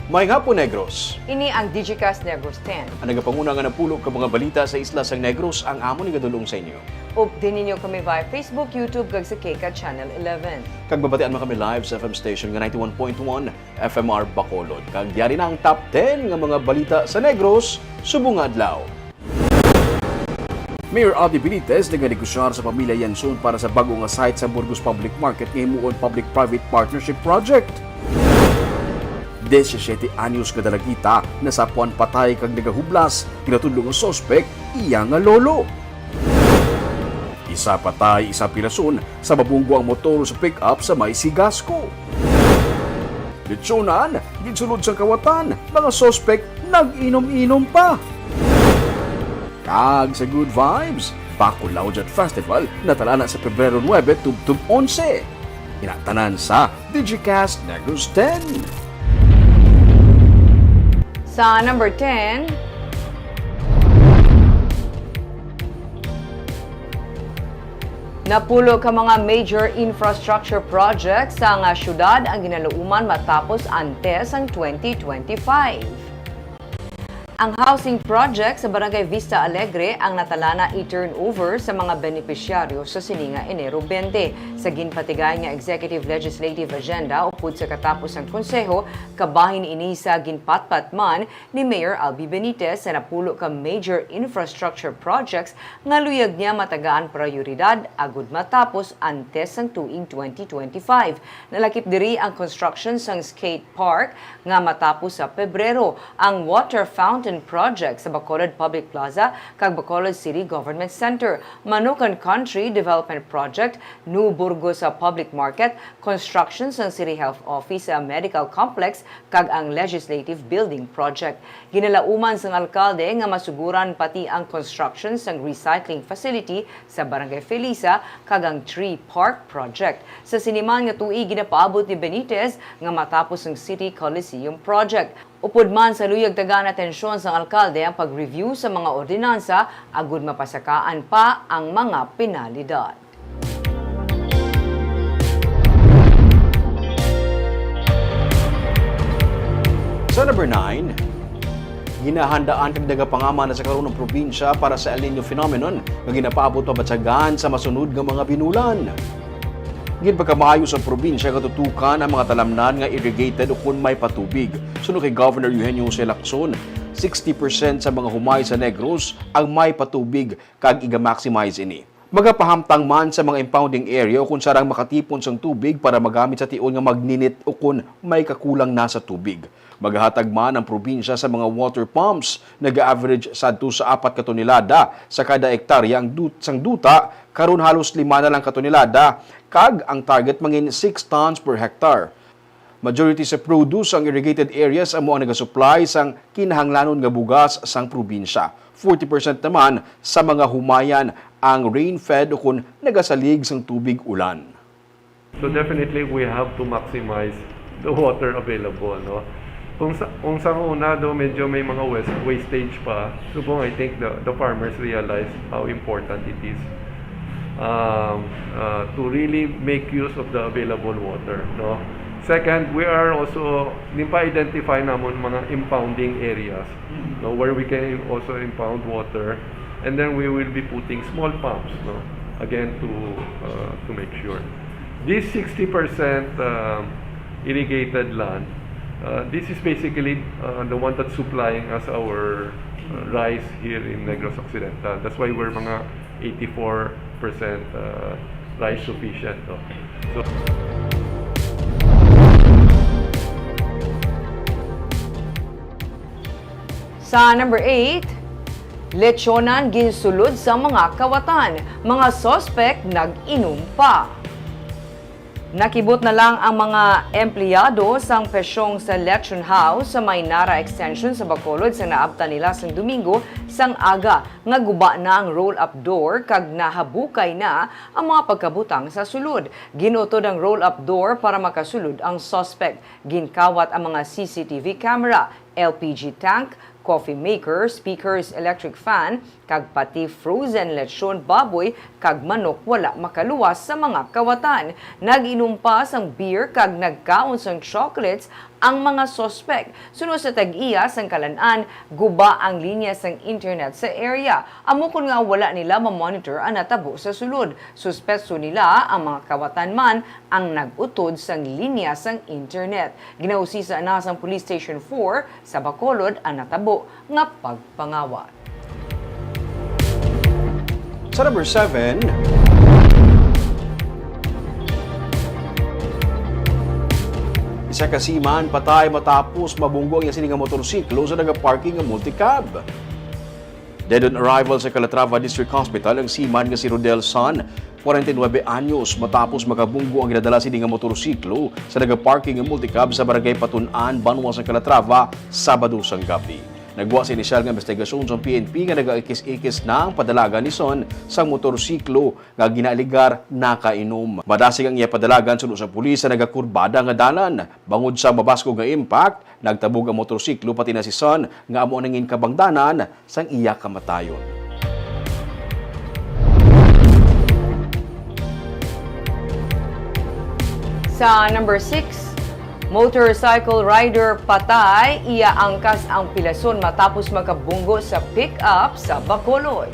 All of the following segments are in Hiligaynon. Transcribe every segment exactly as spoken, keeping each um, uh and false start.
Maayong hapon, Negros. Ini ang Digicast Negros ten. Ang nagapanguna nga napulo ka mga balita sa isla sang Negros ang amon igadul-ong sa inyo. Updi ninyo kami via Facebook, YouTube, kag sa KCAT Channel eleven. Kag mabatian man kami live sa F M station nga ninety-one point one F M R Bacolod. Kag yari na ang top ten nga mga balita sa Negros subong nga adlaw. Mayor Abby Benitez naganegosar sa pamilya Yanson para sa bag-o nga site sa Burgos Public Market nga himuon public-private partnership project. Disisyete anyos nga dalagita nasapuan patay kag nagahublas, ginatudlo nga suspek iya nga lolo. Isa patay, isa pilason sa mabunggo ang motor sa pick-up sa may Sigasco. Lechonan, ginsulod sang kawatan, mga suspek nag-inom-inom pa. Kag sa good vibes, Bacolao Jet Festival natalana sa Pebrero nuebe tubtob onse. Ina tanan sa Digicast Negros ten. Sa number ten, Napulo ka mga major infrastructure projects sa nga syudad ang ginalauman matapos antes ang twenty twenty-five. Ang housing project sa Barangay Vista Alegre ang natalana i-turnover sa mga benepisyaryo sa sini nga Enero twenty. Sa ginpatigayon nga executive legislative agenda upod sa katapos sang konseho, kabahin ini sa ginpatpat man ni Mayor Albee Benitez sa napulo ka major infrastructure projects nga luyag niya matagaan prayoridad agud matapos antes sang tuig twenty twenty-five. Nalakip diri ang construction sang skate park nga matapos sa Pebrero, ang water fountain project sa Bacolod Public Plaza kag Bacolod City Government Center, Manukan Country Development Project, New Burgos Public Market, construction sang City Health Office Medical Complex, kag ang Legislative Building Project. Ginalauman sang alkalde nga masuguran pati ang construction sang recycling facility sa Barangay Felisa kag ang Tree Park Project. Sa sini man nga tuig, ginapaabot ni Benitez nga matapos ang City Coliseum Project. Upod man sa luyag tagaan atensyon sang alkalde ang pag-review sa mga ordinansa agud mapasakaan pa ang mga penalidad. Sa number nine, ginahandaan kag nagapangaman na sa karon ang probinsya para sa El Niño phenomenon nga ginapaabot mabatyagan sa masunod nga mga binulan. Ginpakamaayo sa probinsya nga tutukan ang mga talamnan nga irrigated ukon may patubig. Suno kay Governor Eugenio Jose Lacson, sixty percent sa mga humay sa Negros ang may patubig kag iga-maximize ini. Magapahamtang man sa mga impounding area ukon sarang makatipon sang tubig para magamit sa tion nga magninit ukon may kakulang na sa tubig. Magahatag man ang probinsya sa mga water pumps, naga-average sadto sa apat ka tonelada sa kada ektarya ang dut-, sang duta, karon halos lima na lang ka tonelada, kag ang target mangin six tons per hectare. Majority sa produce sang irrigated areas amo ang nagasupply sang kinahanglanon nga bugas sang probinsya. Forty percent naman sa mga humayan ang rain-fed ukon nagasalig sang tubig ulan. So definitely we have to maximize the water available, no? Kung sa kung sa una do medyo may mga west, wastage pa, subong I think the the farmers realize how important it is um, uh, to really make use of the available water, no? Second, we are also nimpa-identify namon mga impounding areas, no, where we can also impound water, and then we will be putting small pumps, no, again to uh, to make sure. This sixty percent um, irrigated land, uh, this is basically uh, the one that's supplying us our uh, rice here in Negros Occidental. That's why we're mga eighty-four percent uh, rice sufficient. No? So, Sa number eight, lechonan ginsulod sa mga kawatan, mga suspek nag-inom pa. Nakibot na lang ang mga empleyado sang Pesyong sa Lechon House sa may Nara Extension sa Bacolod sa naabtan nila sang Domingo sang aga nga guba na ang roll-up door kag nahabukay na ang mga pagkabutang sa sulod. Ginutod ang roll-up door para makasulod ang suspect. Ginkawat ang mga C C T V camera, L P G tank, coffee maker, speakers, electric fan, kag pati frozen lechon baboy kag manok wala makaluwas sa mga kawatan. Nag-inom pa sang beer kag nagkaon sang chocolates Ang mga suspek, suno sa tag-iya sang kalan-an, guba ang linya sang internet sa area. Amo kon nga wala nila ma-monitor ang natabo sa sulod. Suspetso nila ang mga kawatan man ang nag-utod sang linya sang internet. Ginausisa na sang Police Station four sa Bacolod ang natabo nga pagpangawat. Sa number seven, isa ka seaman patay matapos mabunggo ang iya sini nga motorsiklo sa nagaparking nga multicab. Dead on arrival sa Calatrava District Hospital ang seaman nga si Rodel San, forty-nine anyos, matapos makabunggo ang ginadala sini nga motorsiklo sa nagaparking nga multicab sa barangay Patun-an, banwa sa Calatrava, Sabado sang gabi. Nagwa sa inisyal nga investigasyon sang P N P nga nagaikis-ikis na ang padalagan ni Son sang motorsiklo nga ginaaligar nakainom. Madasig ang iya padalagan suno sa pulis sa nagakurbada nga dalan. Bangod sa mabaskog nga impact, nagtabog ang motorsiklo pati na si Son nga amo ang nangin kabangdanan sang iya kamatayon. Sa number six, motorcycle rider patay, iya angkas ang pilason matapos makabunggo sa pick-up sa Bacolod.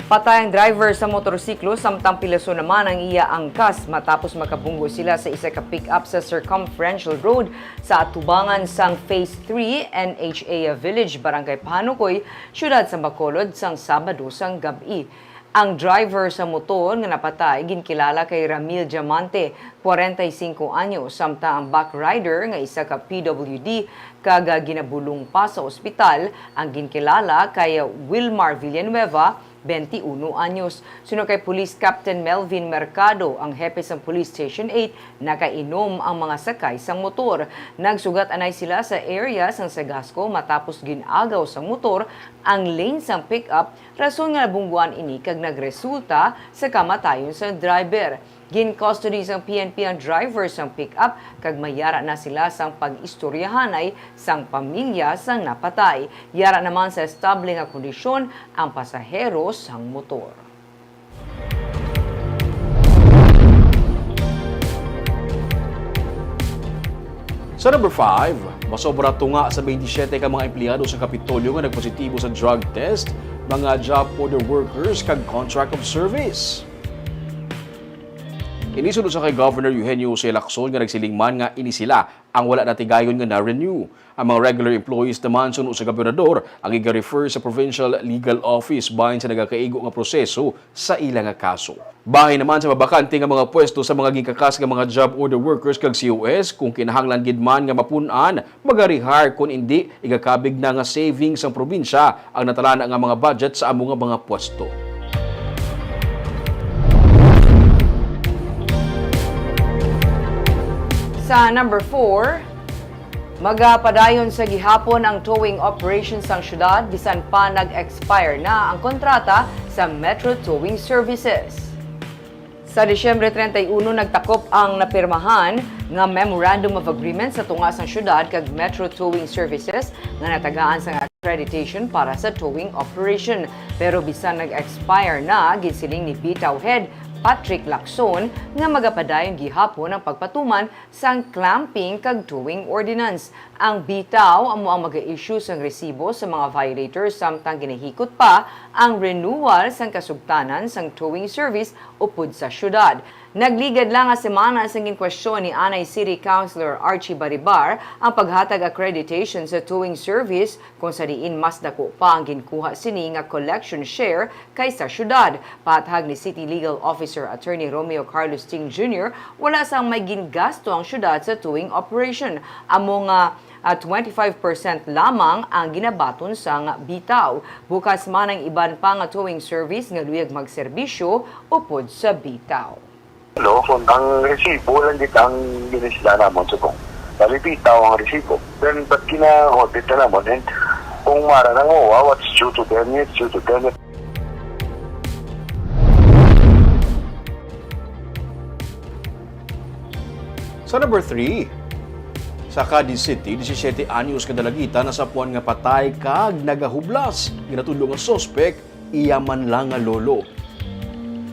Patay ang driver sa motorsiklo, samtang pilason naman ang iya angkas matapos makabunggo sila sa isa ka pick-up sa Circumferential Road sa atubangan sang Phase three N H A Village, Barangay Pahanukoy, Siyudad sa Bacolod, sang Sabado sang gab-i. Ang driver sa motor nga napatay ginkilala kay Ramil Diamante, kwarenta y singko anyos, samtang ang back rider nga isa ka P W D kag ginabulong pa sa ospital ang ginkilala kay Wilmar Villanueva, twenty-uno anyos. Suno kay Police Captain Melvin Mercado, ang hepe sang Police Station eight, nakainom ang mga sakay sang motor. Nagsugat anay sila sa area sang Segasco matapos gin-agaw sang motor ang lane sang pick-up, rason nga nabungguan ini kag nagresulta sa kamatayon sang driver. Gin-custody sang P N P ang driver sang pick-up kag may yara na sila sang pag-istoryahanay sang pamilya sang napatay. Yara naman sa estable nga kondisyon ang pasahero sang motor. Sa number five, masobra tunga sa twenty-seven ka mga empleyado sa Kapitolyo nga nagpositibo sa drug test, mga job order workers kag contract of service. Ini suno sa kay Governor Eugenio Jose Lacson nga nagsiling man nga ini sila ang wala natigayon nga na-renew. Ang mga regular employees naman suno sa gobernador ang iga-refer sa Provincial Legal Office bahin sa nagakaigo nga proseso sa ila nga kaso. Bahin naman sa mabakante nga mga pwesto sa mga ginkakas nga mga job order workers kag C O S, kung kinahanglan gid man nga mapun-an, maga-rehire, kun indi, igakabig na nga savings sang probinsya ang natalana nga mga budget sa amo nga mga pwesto. Sa number four, magapadayon sa gihapon ang towing operation sang syudad bisan pa nag-expire na ang kontrata sa Metro Towing Services. Sa Disyembre treinta y uno, nagtakop ang napirmahan nga Memorandum of Agreement sa tunga sang syudad kag Metro Towing Services nga natagaan sang accreditation para sa towing operation. Pero bisan nag-expire na, ginsiling ni BTAW Head Patrick Lacson nga magapadayon gihapon ang pagpatuman sang clamping kag towing ordinance. Ang BTAW amo ang mag-issue sang resibo sa mga violator samtang ginahikot pa ang renewal sang kasugtanan sang towing service upod sa syudad. Nagligad lang nga semana sang ginkwestiyon ni anay City Councilor Archie Baribar ang paghatag accreditation sa towing service, kung sa diin mas dako pa ang ginkuha sini nga collection share kaysa syudad. Paathag ni City Legal Officer Attorney Romeo Carlos Ting Junior, wala sang may gingasto ang syudad sa towing operation. Amo nga, ah, twenty-five percent lamang ang ginabaton sang BTAW. Bukas man ang iban pa nga towing service nga luyag magserbisyo upod sa BTAW. Lo, kung ang resibo lang gid ang ginisda namon, subong. Bali, BTAW ang resibo. Then, ba't gina-audit na namon? And kung mara nang MOA, what's due to them, it's due to them. Sa number three, sa Cadiz City, disisiete anyos ka dalagita nasapuan nga patay kag nagahublas. Ginatudlo nga suspek, iya man lang nga lolo.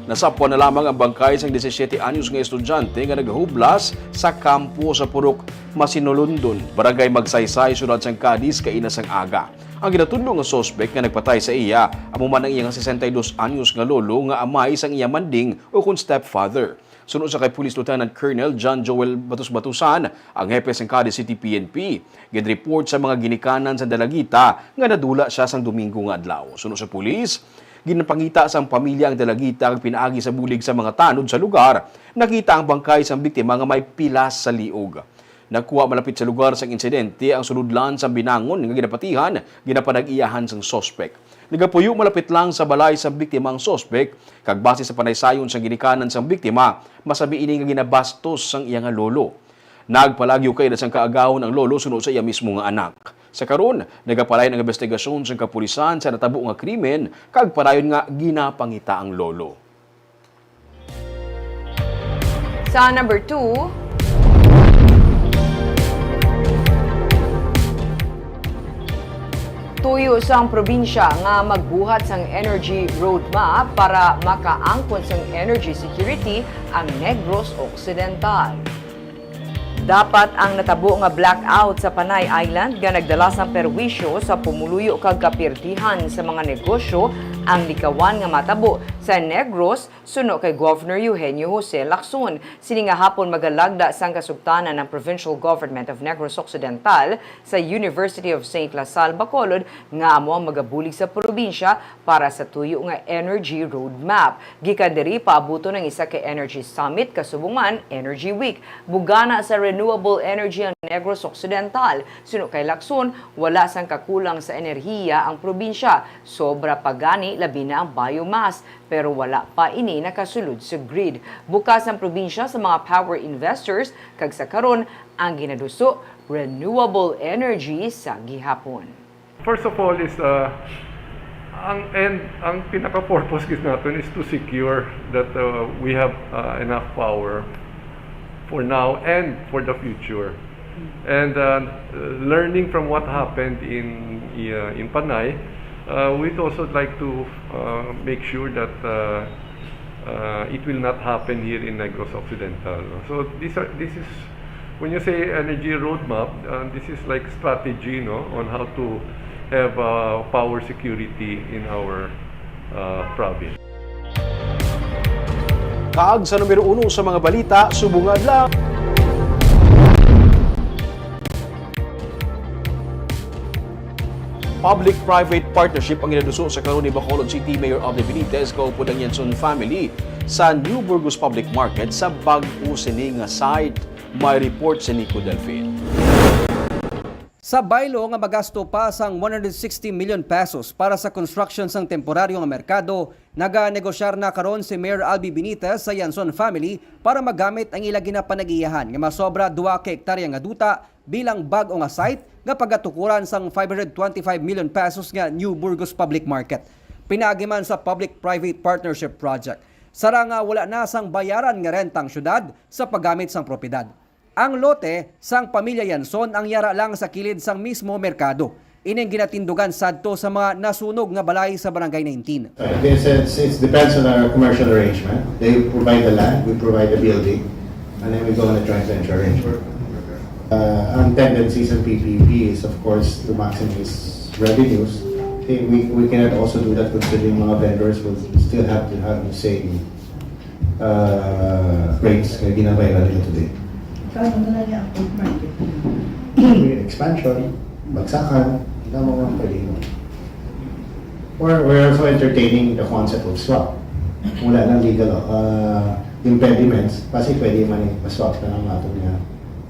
Nasapwan na lamang ang bangkay sang disisiete anyos nga estudyante nga nagahublas sa kampo sa Purok Masinulundon, Barangay Magsaysay, siyudad sang Cadiz, kaina sang aga. Ang ginatudlo nga suspek nga nagpatay sa iya amo man ang iya nga sesenta y dos anyos nga lolo nga amay sang iya manding ukon stepfather. Suno sa kay Police Lieutenant Colonel John Joel Batus-Batusan, ang hepe sang Cadiz City P N P, ginreport sa mga ginikanan sa dalagita nga nadula sia sang Domingo nga adlaw. Suno sa pulis, ginapangita sang pamilya ang dalagita kag pinaagi sa bulig sa mga tanod sa lugar, nakita ang bangkay sang biktima nga may pilas sa liog. Nakuha malapit sa lugar sang insidente ang sulodlan sang binangon nga ginapatihan, ginapanag-iyahan sang suspek. Nagapuyo malapit lang sa balay sang biktima ang suspek, kag base sa panaysayon sang ginikanan sang biktima, masabi ini nga ginabastos sang iya nga lolo. Nagpalagyo kaina sang kaagahon ang lolo suno sa iya mismo nga anak. Sa karon, nagapadayon ang investigasyon sang kapulisan sa natabo nga krimen, kag padayon nga ginapangita ang lolo. Sa number two, tuyo sang probinsya nga magbuhat sang energy roadmap para makaangkon sang energy security ang Negros Occidental. Dapat ang natabo nga blackout sa Panay Island nga nagdala sang perwisyo sa pumuluyo kag kapirdihan sa mga negosyo ang likawan nga matabo sa Negros, suno kay Governor Eugenio Jose Lacson. Sini nga hapon magalagda sang kasugtanan ang Provincial Government of Negros Occidental sa University of Saint La Salle, Bacolod, nga amo ang magabulig sa probinsya para sa tuyo nga energy roadmap. Gikan diri, paabuton ang isa ka energy summit, kasubong man Energy Week. Bugana sa renewable energy ang Negros Occidental. Suno kay Lacson, wala sang kakulang sa enerhiya ang probinsya. Sobra pa gani, labi na ang biomass, pero wala pa ini nakasulod sa grid. Bukas ang probinsya sa mga power investors, kag sa karon, ang ginaduso, renewable energy sa gihapon. First of all is, uh, ang end, ang pinaka-purpose gid naton is to secure that, uh, we have, uh, enough power for now and for the future. And, uh, learning from what happened in, uh, in Panay, uh, we'd also like to, uh, make sure that, uh, uh, it will not happen here in Negros Occidental. So these are, this is, when you say energy roadmap, uh, this is like strategy, no, on how to have, uh, power security in our, uh, province. Kag sa numero uno sa mga balita, subong nga adlaw. Public-private partnership ang ginaduso sa karon ni Bacolod City Mayor Albi Benitez kaupod ang Yanson family sa New Burgos Public Market sa bag-o sini nga site. May report si Nico Delfin. Sa baylo nga magasto pa sang one hundred sixty million pesos para sa construction sang temporaryo nga merkado, naganegosyar na karon si Mayor Albi Benitez sa Yanson family para magamit ang ila ginapanag-iyahan nga masobra dua ka hektarya nga duta bilang bag-o nga site nga pagatukuran sang five hundred twenty-five million pesos nga New Burgos Public Market. Pinaagi man sa public-private partnership project. Sarang nga wala na sang bayaran nga renta ang syudad sa paggamit sang propiedad. Ang lote sang pamilya Yanson ang yara lang sa kilid sang mismo merkado. Ining ginatindugan sadto sa mga nasunog nga balay sa Barangay nineteen. It is, it's, it depends on our commercial arrangement. They provide the land, we provide the building, and then we go on a joint venture arrangement. Uh, ang tendency sa P P P is, of course, to maximize revenues. Okay, we, we cannot also do that considering mga vendors will still have to have the same, uh, rates nga ginabayad nila today. Kano na lang ang food market? Expansion, bagsakan, ang mga pwede mo. Or we're also entertaining the concept of swap. Kung wala lang legal, uh, impediments, kasi pwede man i-swap na lang natin nga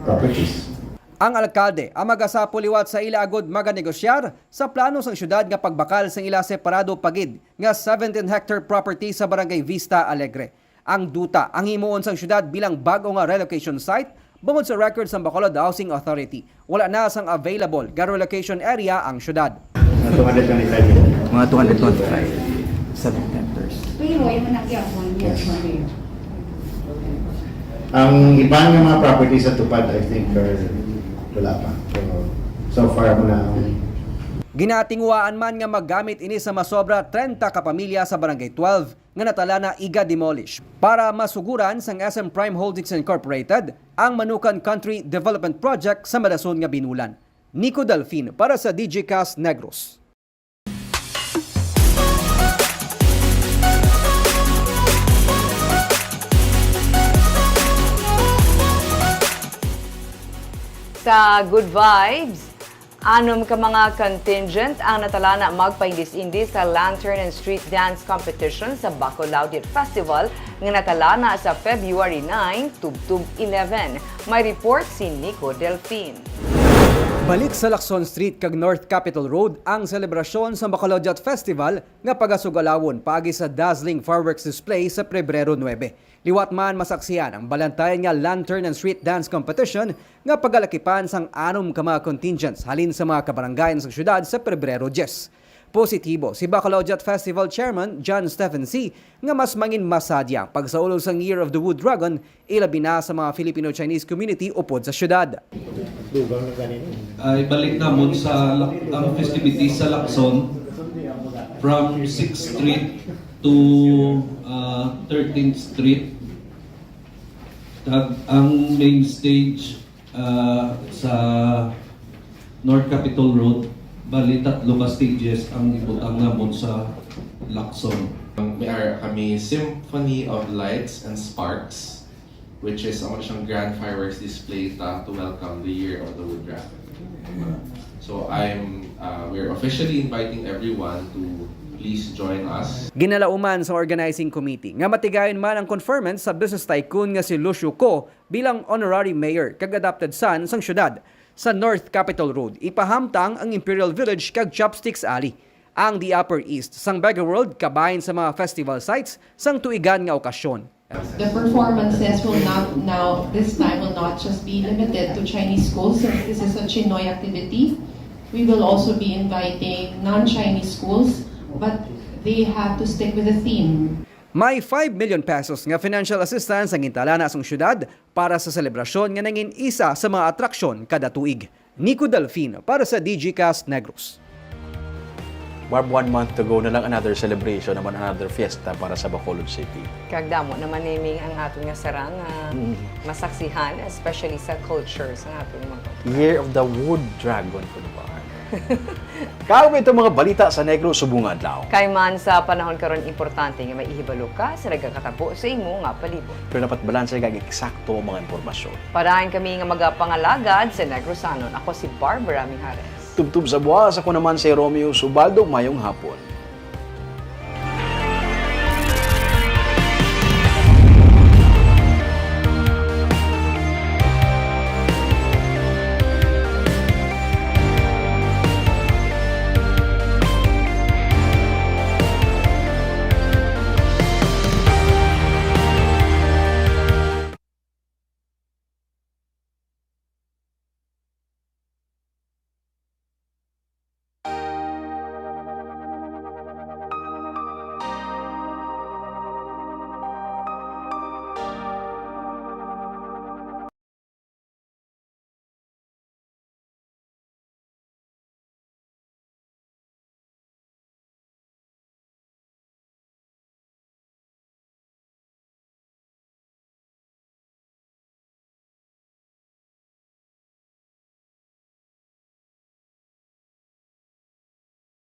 properties. Ang alkalde ang magasapol liwat sa ila agud maganegosyar sa plano sang syudad nga pagbakal sang ila separado pa gid nga seventeen hectare property sa Barangay Vista Alegre. Ang duta ang himuon sang syudad bilang bag-o nga relocation site. Bungod sa record sang Bacolod Housing Authority, wala na sang available nga relocation area ang syudad. Mga two hundred twenty-five million. Mga two hundred twenty-five. Seven hectares. Pero yung anak niya, one year, Yes. one year. Ang iban nga mga properties sa Tupad, I think, are wala pa. So, so far mo na ang Ginatinguhaan man nga magamit ini sa masobra trenta ka pamilya sa Barangay twelve nga natala na iga-demolish para masuguran sang S M Prime Holdings Incorporated ang Manukan Country Development Project sa malason nga binulan. Nico Delfin para sa D J Cast Negros. Sa Good Vibes, anom ka mga contingent ang natalana magpaindis-indis sa Lantern and Street Dance Competition sa Bacolawdiat Festival nga natalana sa February nine tubtob eleven. May report si Nico Delfin. Balik sa Lacson Street kag North Capitol Road ang selebrasyon sa Bacolawdiat Festival nga pagasugalawon paagi sa dazzling fireworks display sa Pebrero nuebe. Liwat man masaksihan ang balantayan nga Lantern and Street Dance Competition nga pagalakipan sang anom ka mga contingents halin sa mga kabarangayan sa syudad sa Pebrero diyes. Positibo si Bacolawdiat Festival Chairman John Stephen C nga mas mangin masadya ang pagsaulog sang Year of the Wood Dragon, ilabi na sa mga Filipino-Chinese community upod sa syudad. Ah, ibalik namon sa lak- ang festivities sa Lacson from sixth Street to ah, thirteenth Street. Kag ang main stage ah, sa North Capitol Road, bali tatlo ka stages ang ibutang namon sa Lacson. May ara kami Symphony of Lights and Sparks, which is amo siyang grand fireworks display ta to welcome the year of the Wood Dragon. So I'm uh, we're officially inviting everyone to please join us. Ginalauman sa organizing committee nga matigayon man ang conferment sa business tycoon nga si Lucio Ko bilang honorary mayor kag adopted son sang syudad. Sa North Capitol Road, ipahamtang ang Imperial Village kag Chopsticks Alley. Ang The Upper East sang Baguio World kabahin sa mga festival sites sang tuigan nga okasyon. The performances will not now, this time will not just be limited to Chinese schools since this is a Chinoy activity. We will also be inviting non-Chinese schools, but they have to stick with the theme. May five million pesos nga financial assistance ang gintalana sang syudad para sa selebrasyon nga nangin isa sa mga atraksyon kada tuig. Nico Delfin para sa D G Cast Negros. Barb, one month to go na lang, another celebration naman, another fiesta para sa Bacolod City. Kag damo naman naming ang aton nga sarang nga masaksihan, especially sa culture sa aton mga Year of the Wood Dragon po naman. Kag may itong mga balita sa Negros subong nga adlaw. Kay man sa panahon karon, importante nga may ihibalo ka sa nagakatabo sa imo nga palibot. Pero dapat balanse kag eksakto ang mga impormasyon. Parahan kami nga magapangalagad sa Negrosanon. Ako si Barbara Mijares. Tubtob sa buwas, ako naman si Romeo Subaldo. Mayong hapon.